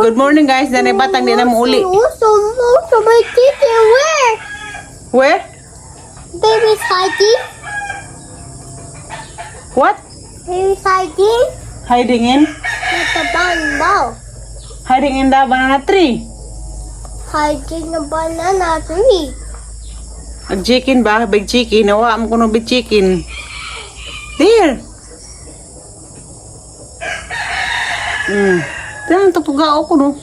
Good morning, guys. Danay batang di na mo uli. Also, also, my teacher, where? Where? Baby's hiding. What? Baby's hiding. Hiding in? With the banana. Hiding in the banana tree. Hiding the banana tree. Ag chicken ba? Big chicken. Nawa mo kuno big chicken. There. Tan tugtugao ko no.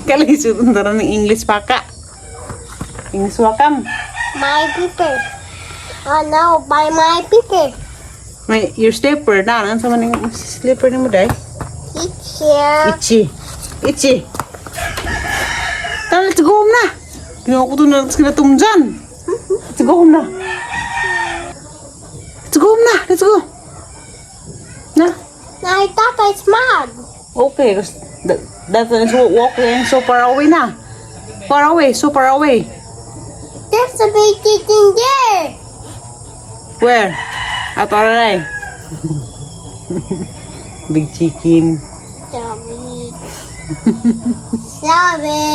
Kalisod ang taran ng English paka. English wakam. My paper. Oh no, buy my paper. May your slipper na. Ano sa man yung slipper ni mo day? It's here. Itchy. Itchy. Tara, let's go home na. Ginawa ko to na kinatumdyan. Let's go home na. Let's go home na. Let's go. Na. My tata is mad. Okay. 'Cause that is walking so far away na. Far away. So far away. There's a big chicken there. Where? At alright. Big chicken. Sorry. Sorry.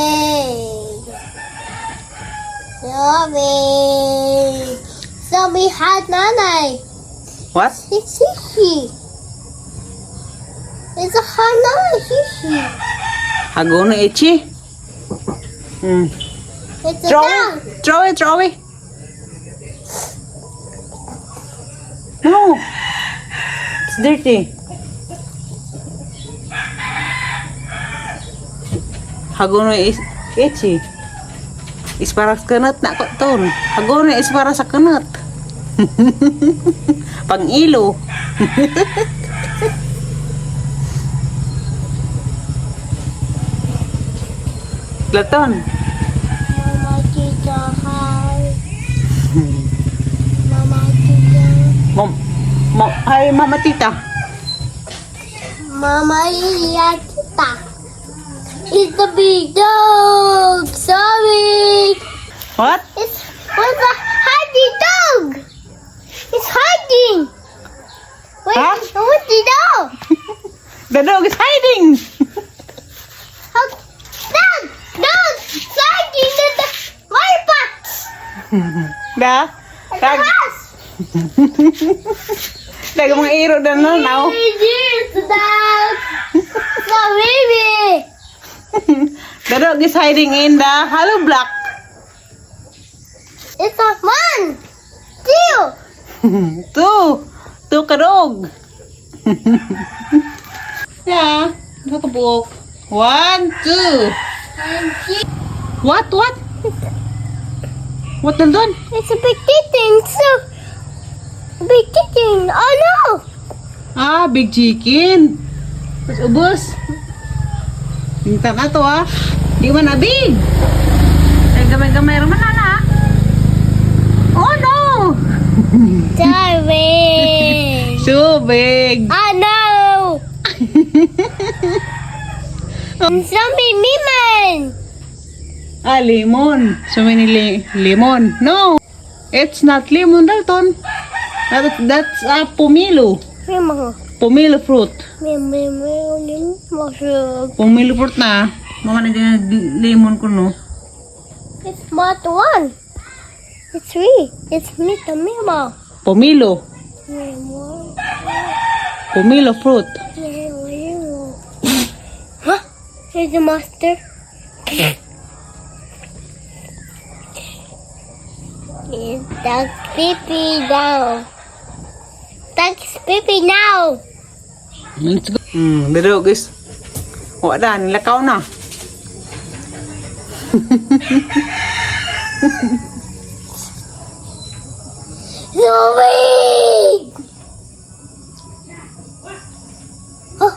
Sorry. Sorry, had nanay. What? It's shishi. It's a hanai shishi. Hago na itchy. It's a Throw dog. it. Throw it. Throw it. No. It's dirty. Hago na is itchy. Is para sa kanat na ko ton. Hago na is para sa kanat. Pang ilo. Platon. Mama tita, hi. Mama tita. Mom, mom, hi, Mama Tita. Mama tita. It's a big dog. Sorry. What? It's what's a hiding dog. It's hiding. Wait, Huh? what's the dog? The dog is hiding. How, dog, dog, hiding in the water box. Da? In the Dag, house. Dag mga iro na no now. Here's the dog. The baby. The dog is hiding in the hollow block. It's a one, two. Two. Two ka dog. Yeah. Nakabuok. One, two. And three. What? What? What nandun? It's a big kitten. So big kitten. Oh no! Ah, big chicken. Ubus, ubus. Tingnan na to ah. Di man na big. Ay, gamay-gamay raman na na. Oh no! Sorry. So big. Oh no! Zombie lemon. Ah, lemon. So many lemon. No, it's not lemon, Dalton. That's a pomelo. Lemon. Pomelo fruit. Lemon. Lemon. Pomelo fruit na. Mama na dyan lemon ko no. It's not one. It's three. It's me, the memo. Pomelo. Lemon. Pomelo fruit. Lemon. Huh? Here's the monster. It's the creepy now. That's creepy now. Let's go. The dog is. Wala, nilakaw na. Zoe! Oh,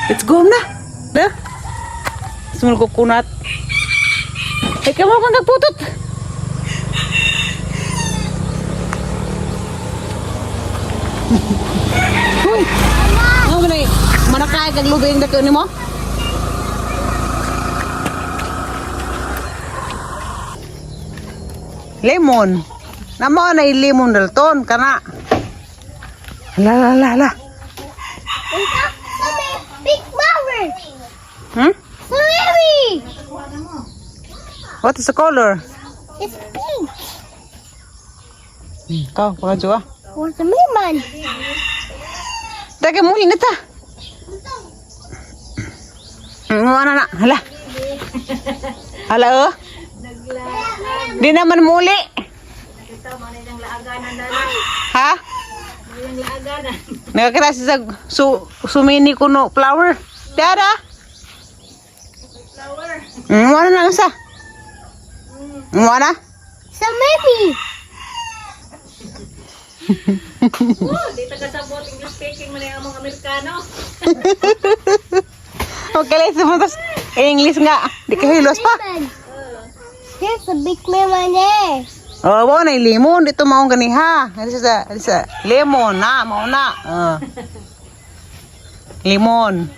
Let's go na. Da. Small coconut. Ay, kamo kang nagputot. Uy. Ano man ay manakay kag lubing dako nimo? Lemon. Namo na lemon Dalton kana. La la la la. wait up, Zoe. So many. What is the color? It's pink. Ikaw, pagka ah. What's the lemon? Teka, muli na ta. Ano na? Hala. Hala, oh. Di naman muli. Ha? Nakakita siya sa sumini kuno flower. Dara. Ano na isa? Ano na? So many. Oh, di taga-sabot English speaking man ang mga Amerikano. Okay lang, sumuntos. English nga. Di ka hilos pa. Lemon. There's a big lemon there. Oh, wa na lemon dito maong ganiha. Ano sa lemon na, mao na. Lemon.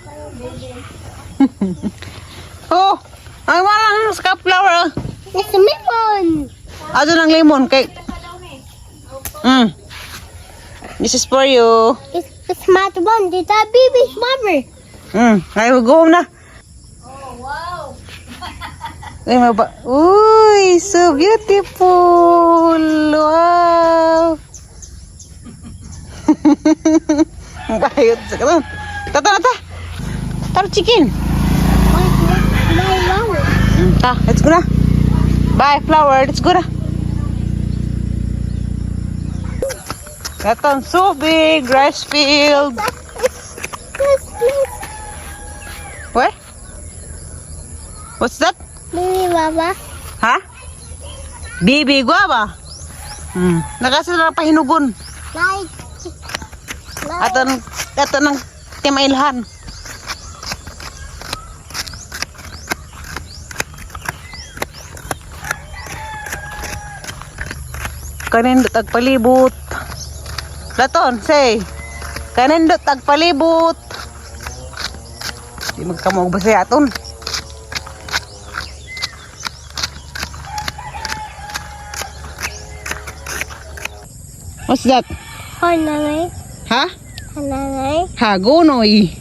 Oh, ay wala nang sa flower. It's a lemon. Ato ng lemon kay. This is for you. It's smart one. It's a baby flower. Ay, go home na. Oh, wow. Uy, maba. Uy, so beautiful. Wow. Ang bayot sa katon. Tata na ta. Tara, chicken. My, my flower. Ta, let's go na. Bye, flower. Let's go na. Katong so big rice field. It's Where? What's that? baby mama. Ha? Bibi guava. Nakasa na pahinugon. Like. Aton aton ng timailhan. Kanindot tagpalibot. Laton, say. Kanindot tagpalibot. Di magkamog ba siya aton? What's that? Hi, Nanay. Ha? Hi, Nanay. Hagonoy.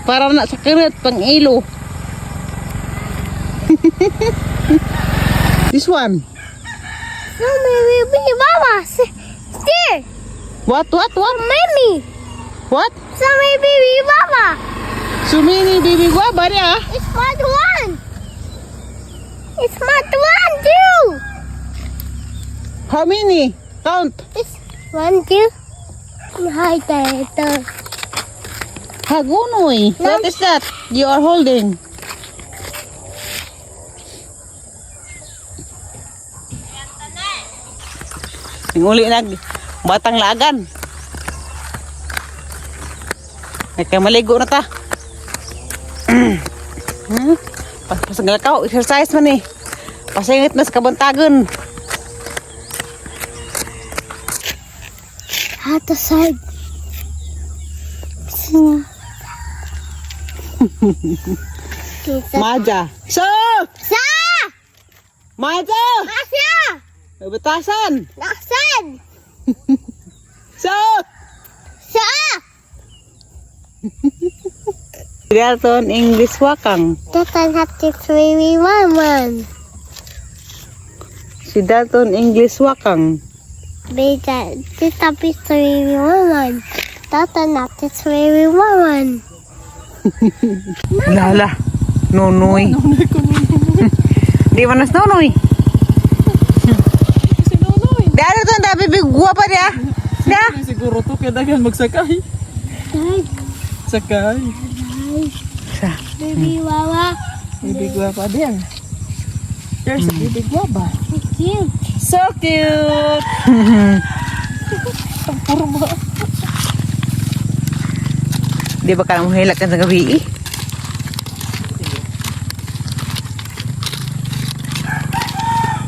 Para na sa kirit, pang ilo. This one. No, baby, baby, mama. There. What? Mommy. What? So baby, mama. Sumini baby guava niya. It's part one. It's part one, two. How many? Count. It's one, two. Hi, there. Hagonoy. What is that you are holding? Uli nag batang lagan. Nagkamaligo na ta. Pasang lakaw, exercise man eh. Pasingit na sa kabuntagon. At the side. Sino? Maja. So! Sa! Maja! Asa! May batasan! Naksan! So! Sa! Dalton English wakang. Dalton have to three one one. Si Dalton English wakang. Beta, tita be 3 1 1. Dalton have to 3 1 1. Lala. Nonoy. Di ba nas nonoy? Si Nonoy. Dito to, dami bigwa pa niya. Ya. Siguro to kaya daghan magsakay. Sakay. Sa. Baby wawa. Baby guava there. There's a baby guava. Cute. So cute! Ang purma. Di ba ka na ka sa gabi eh?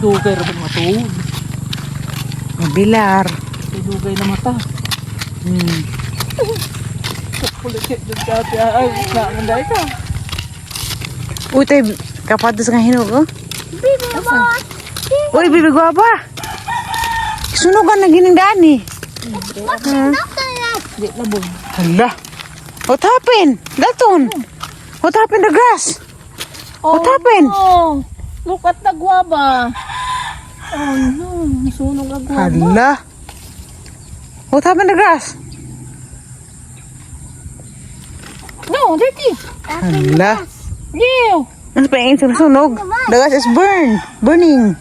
Dugay ra ba mga tuog? Mabilar. Dugay na mata. Kulit dyan ka ate. Ay, na, ka. Uy, tayo, kapatos nga hinog, oh. Baby wawa. Uy, bibi guwapa. Sunugan na ginindaan eh. What's after that? Di labong. Hala. What happened? Dalton! What happened the grass? What happened? Oh, look at the guava. Oh no, nasunog ang guava. Hala. What happened the grass? No, dirty. Hala. Yeah. Ano pa yung sunog? The grass is burn. Burning.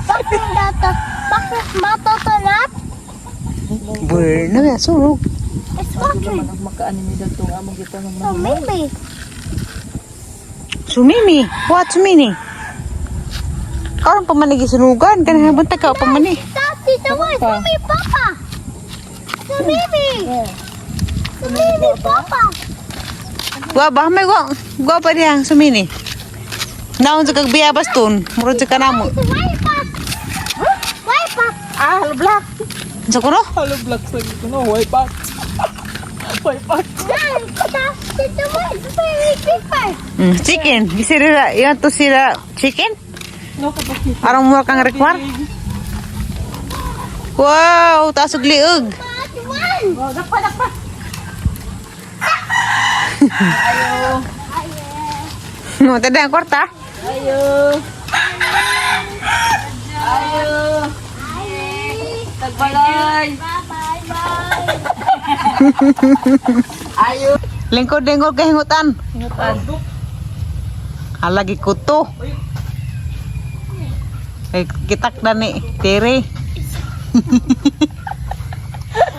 Bakit data? Bakit matatanat? Burn na nga, sunog. It's water. Magkaan ni Dalton among gito ng So maybe. Sumimi. What sumini? Karon pa man nagisunugan. Kanang buntag ka pa man eh. Tati, the one. So me, Papa. So maybe. So maybe, Papa. Guaba, may gua. Guaba diya sumini. Naon sa kagbiyabas tun. Murag sa kanamo. It's white pop. White pop. Ah, hello black. Sa kuno? Hello black sa ito no, white box. White box. Tati, the one. Very paper. Chicken. Gisira, yan to sila chicken? No, kapag Arang mo kang require? Wow, taas og liog. But one. Oh, dakpa, dakpa. No, tada ang kwarta. Ayo. Ayo. Tagbalay. Bye bye. Ayo. Lingkod-lingkod kay hingutan. Hingutan. Halagi kuto. Ay, kitak na ni Tere.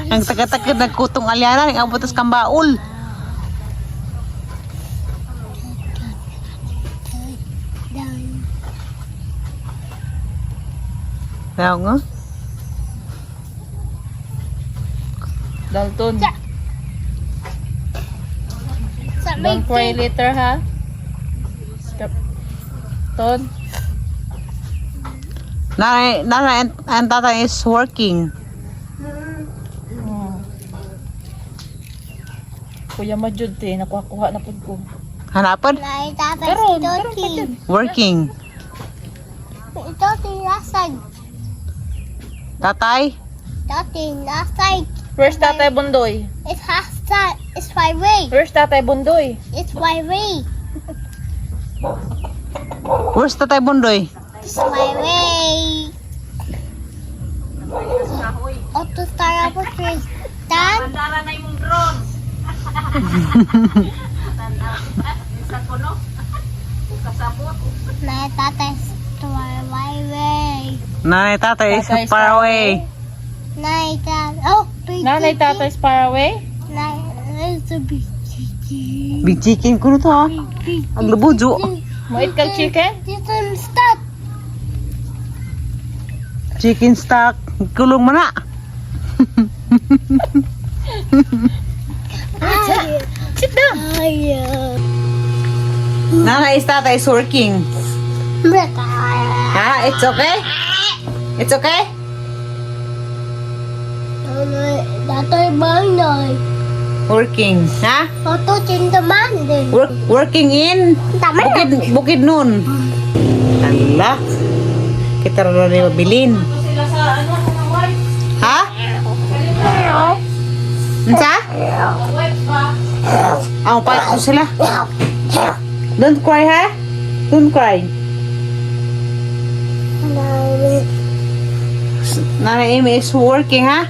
Ang taga-taga nagkutong alyanan, ang abot tas kambaol. Down. Daw nga. Dalton. Sa Don't cry later, ha? Stop. Ton. Nanay, nanay and tatay is working. Oh. Kuya Majud, te, nakuha-kuha na pud ko. Hanapan? Nay, tatay, Karon, karon pa Toti. jud. Working. Toti, nasag. Tatay? Toti, nasag. Where's Tatay Bundoy? It's half that. It's my way. Where's Tatay Bundoy? It's my way. Where's Tatay Bundoy? It's my way. Auto tara po Tristan. Tandara na yung drone. Sa kuno. Kasabot. Nay, tatay, to my way. Nanay, tatay is Tatay is far away. Nay, tatay. Oh, big Nanay, chicken. tatay's far away. Nay, it's a big chicken. Big chicken kuno to ha. Big Ang lubujo. Moit kag chicken? This one stop. Chicken stock. Kulong man na. Sit down. Ay, Nanay is tatay is working. Ha? It's okay? It's okay? Tatay Bandoy. Working. Ha? Auto Chintamande. Working in Tama na. Bukid nun. Ala. Kita ra na mabilin. Sila sa ano, mga wife. Ha? Unsa? Wife pa. Ang pa ko sila. Don't cry ha? Don't cry. Nanay Amy is working ha?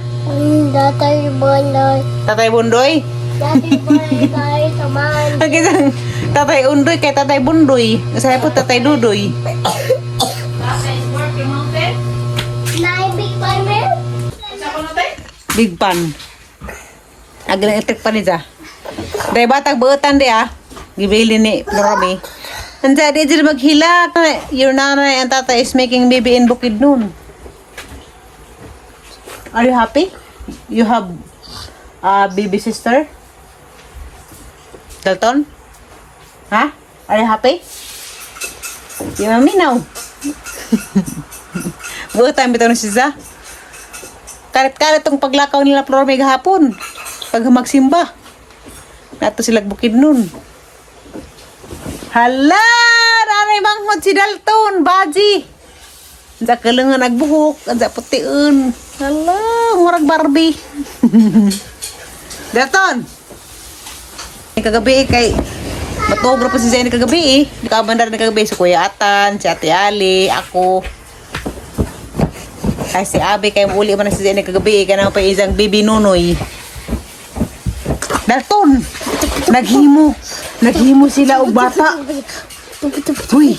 Tatay Bandoy. Tatay Bundoy. Tatay Bandoy. Taman. Ang isang Tatay Undoy kay Tatay Bundoy. Saya po Tatay Dudoy. Tatay is working mountain. Nay, big farmer. Sa kuno tay? Big pan. Aglang itik pa niya. Dahil batag buotan di ah. Gibili ni Robbie. Ansa di sila maghilak. Your nanay and tatay is making baby in Bukidnon. Are you happy? You have a baby sister? Dalton? Ha? Are you happy? Di maminaw. Buotan bitaw ni siya. Karit-karit tong paglakaw nila Florme gahapon. Pag magsimba. Nato sila bukid nun. Hala! Nanay manghod si Dalton! Baji! Ansa kalengan agbuhok, ansa putiun. Hala, murag Barbie. Dalton! Kagabi eh, kay matuog ra pa si Zayn kagabi eh. Nakabandar na kagabi si Kuya Atan, si Ate Ali, ako. Ay si Abe kay muuli man na si Zayn kagabi eh. Kanang pa isang baby Nunoy. Dalton! Naghimo. Naghimo sila og bata. Uy!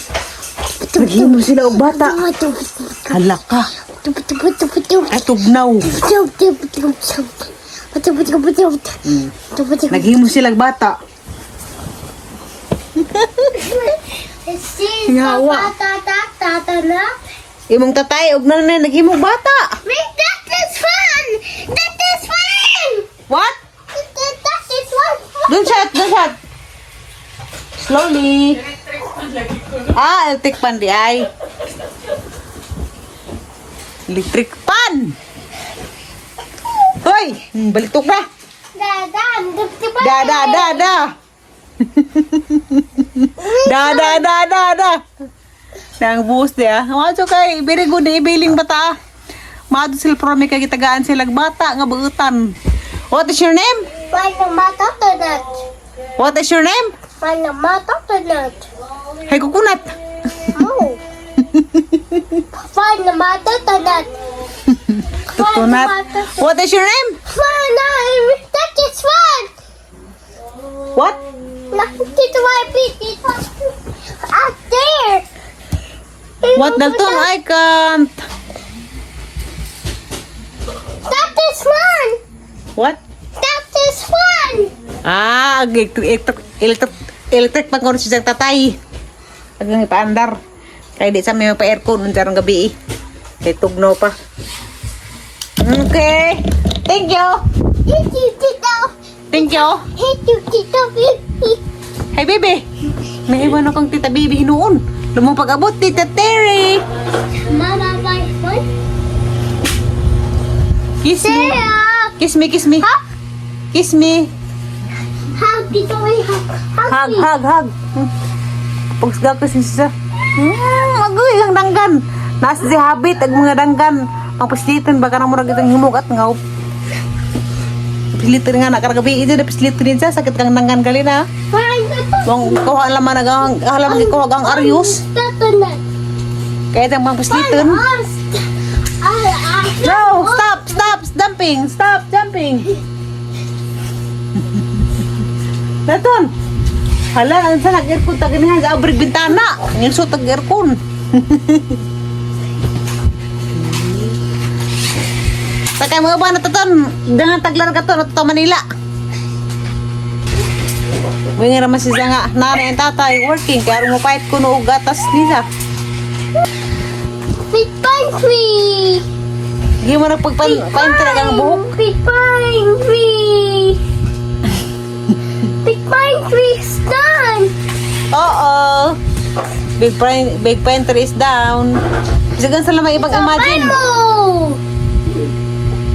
Naghimo sila og bata. Hala ka. Ay, tugnaw. Naghimo sila og bata. Ngawa. Imong tatay og nanay naghimo og bata. Wait, that is fun! That is fun! What? That is fun! Don't shut, don't shut. Slowly. Ah, electric pan di ay. Electric pan. Hoy, balitok na. Da, da, Da da da da. Da da da da da. Nang buhos niya. Mga kay very good na ibiling bata. Maadto sila promi kay gitagaan sila bata nga buutan. What is your name? Panama coconut. What is your name? Panama coconut. Hey, kukunat. Oh. Panama coconut. Kukunat. What is your name? Fun! That is fun! What? Dito my feet. Out there. What, Dalton? I can't. That is fun! What? That is fun! Ah, ang electric, electric, electric pan kuno siya tatay. Agang ipaandar. Kaya di sa may pa-aircon unsa rong gabi eh. Kay tugnaw pa. Okay. Thank you. Thank you, Tito. Thank you. Thank you, Tito. Hey, baby. May iwan akong Tita Baby hinuon. Lumong pag-abot, Tita Terry. Mama, my phone. Kiss me. Sarah. Kiss me, kiss me. Huh? Kiss me. Hug, Tito. Hug, Hug, hug. Hug, hug. Pagsga ko siya. Agoy ang danggan. Nasa si Habit ang mga danggan. Ang paslitan baka na murag itong himog at ngaw. Paslitan nga nakaragabi ito na paslitan siya sakit kang danggan galina. Fine. Wong kuha laman ang alam kuha ang aryos. Coconut. Kaya itong mga paslitan. No, stop, stop, jumping, stop, jumping. Daton. Hala, ang sa nag-aircon ta ganihan sa abrig bintana. Ngilso tag aircon. Sakay mga ba nataton? Dangan taglar ka to, natuto Manila. Wingi raman siya nga, nanay ang tatay, working, kaya rumupait ko no gatas nila. Big pine tree. Hindi mo nagpagpain talaga ang buhok. Big pine tree. Big pine tree is done. Oo. Big pine tree is down. Sigan sa lamang ibang It's a imagine. bamboo.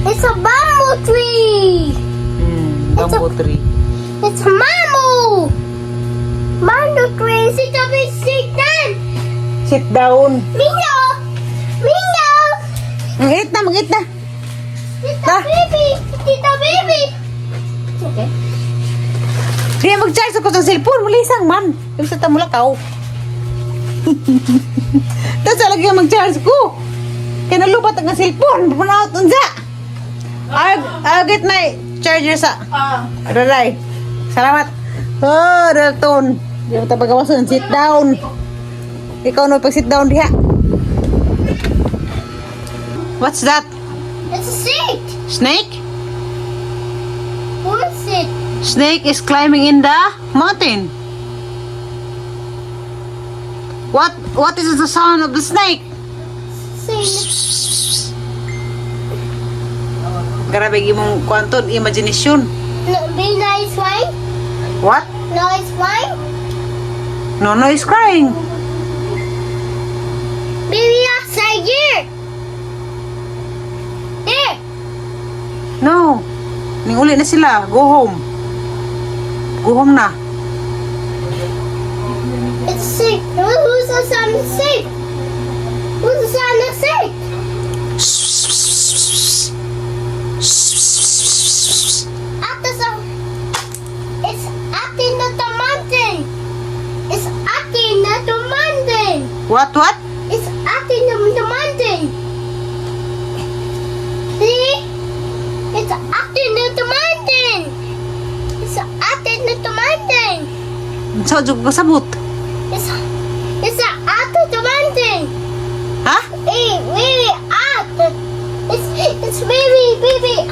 It's a bamboo tree. Bamboo tree. It's a bamboo. Bamboo tree. Sit up and sit down. Sit down. Mingo. Mingo. Mag-eat na, mag-eat na. Tita Ah. baby. Tita baby. It's okay. Di mag-charge ako sa cellphone. Wala isang man. Yung sa tamulakaw. Tapos lagi mag-charge ko. Kaya nalubat ang cellphone. Punaot unsa. I'll get my charger sa... Ah. Aray. Salamat. Oh, Dalton. Di mo tapagawasan. Sit down. Ikaw no, pag sit down diha. What's that? It's a seat. Snake? What's it? Snake is climbing in the mountain. What is the sound of the snake? Say Grabe imong kwanton imagination. No, be nice, right? What? Nice, right? No, is crying. Baby, outside here. There. No. Ning uli na sila. Go home. Go home na. It's sick. Who's the son sick? Who's the son of sick? At the sun. What, what? It's up in the mountain. See? It's up in the mountain. It's up in the mountain. Sa jud kasabot. It's up in the mountain. Ha? Hey, really up. It's really, really